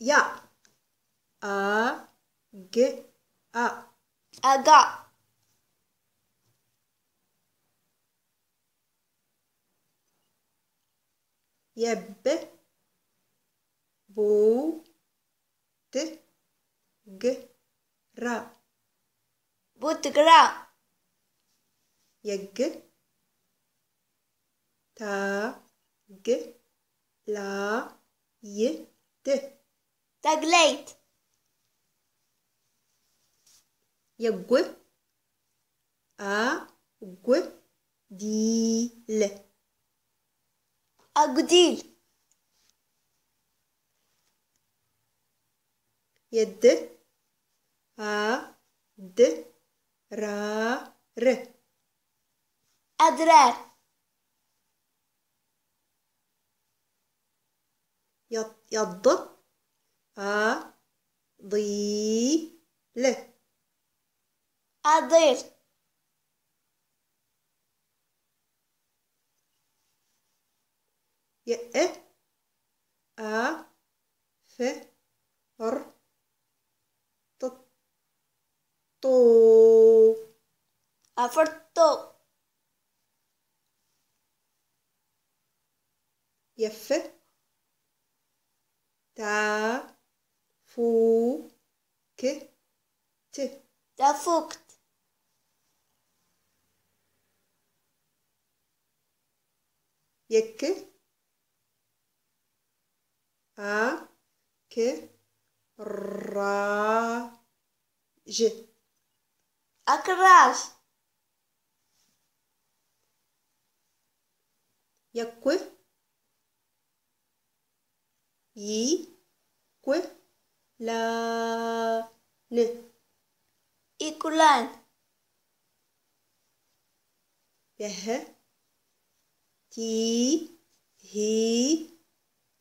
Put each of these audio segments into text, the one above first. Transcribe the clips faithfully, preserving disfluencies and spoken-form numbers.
Ya. A, g, a. Aga. Yab. Bu, t, g, ra. Butgra. Yag. Ta, g, la, y, t. Taglayt. Yagw. A, gw, dil. Agdil. Yad. A, d, ra, r. Adrar. Yad, yad. A, ḍi, l. Aḍil. Ya, e, a, f, r, ṭ, ṭu. Aferṭu. Yaf. Ta, fu, k, t. Tafukt. Yak. A, k, ra, j. Akraj. Yakw. Y, kw, la, n. Iklan. Yah. Ti, hi,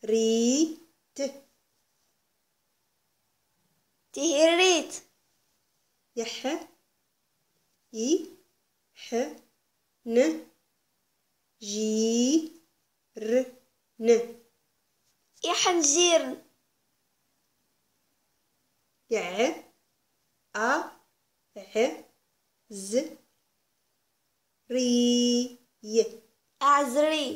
ri, t. Tihrit. Yah. I, ḥ, n, j, r, n. Iḥenjiren. Iɛ, a, ɛ, z, ri, y. Aɛezri.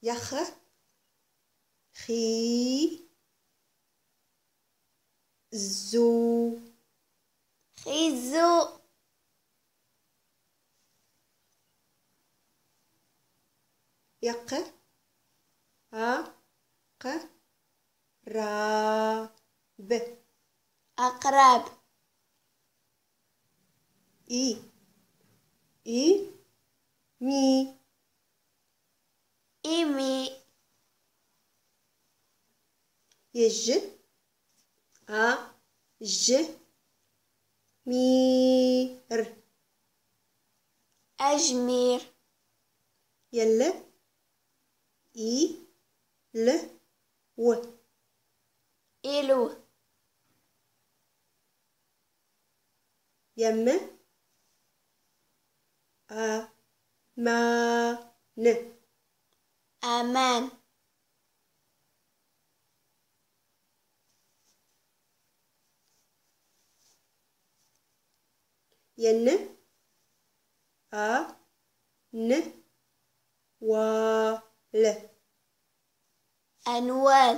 Yax. Xi, zu. Xizu. Yaq. A, q, ra, b. Aqrab. I, i, mi. Imi. Yaj. A, j, mir. Ajmir. Yal. I, l, w. Ilw. Yam. A, ma, n. Aman. Yan. A, n, wa, l. Anwal.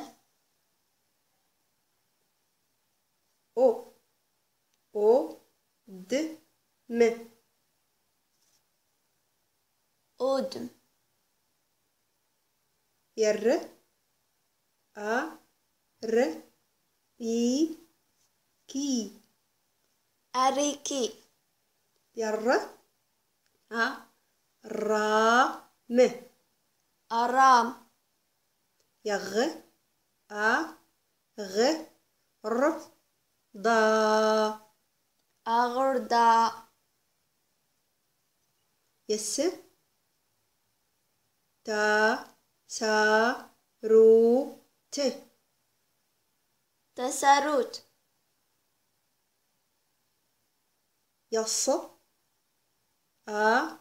O, o, d, m. Udm. Yar. A, r, i, ki. Ariki. Yar. A, ra, m. Aram. Yag. A, ɣ, r, ḍa. Aɣerda. Yas. Ta, sa, ru, t. Tasarut. Yas. A,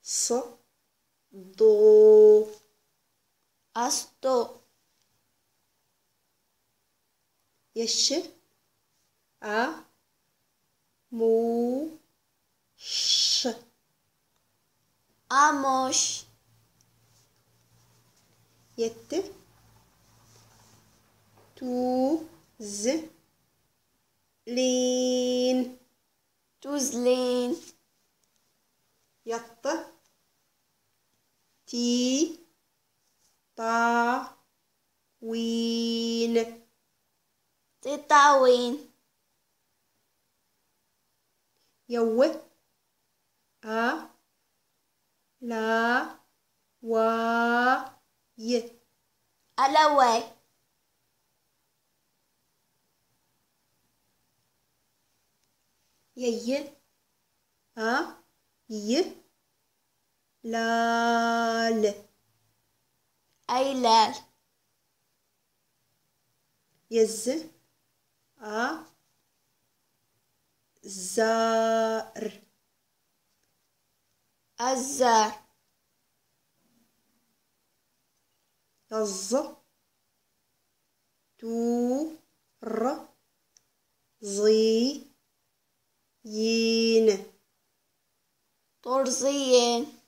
ṣ, ḍu. Asṭṭu. Yec. A. Mu. Š. Amuc. Yet. Tu. Z. Lin. Tuzlin. Yaṭ. Ti. Ṭa. Win. Tiṭṭawin. Yaw. A. La. Wa. Y. Alaway. Yay. A. Y. Lal. Aylal. Yez. A. Zar. Azzar. Yaẓ. Tu. R. Ẓi. Yin. Turẓiyin.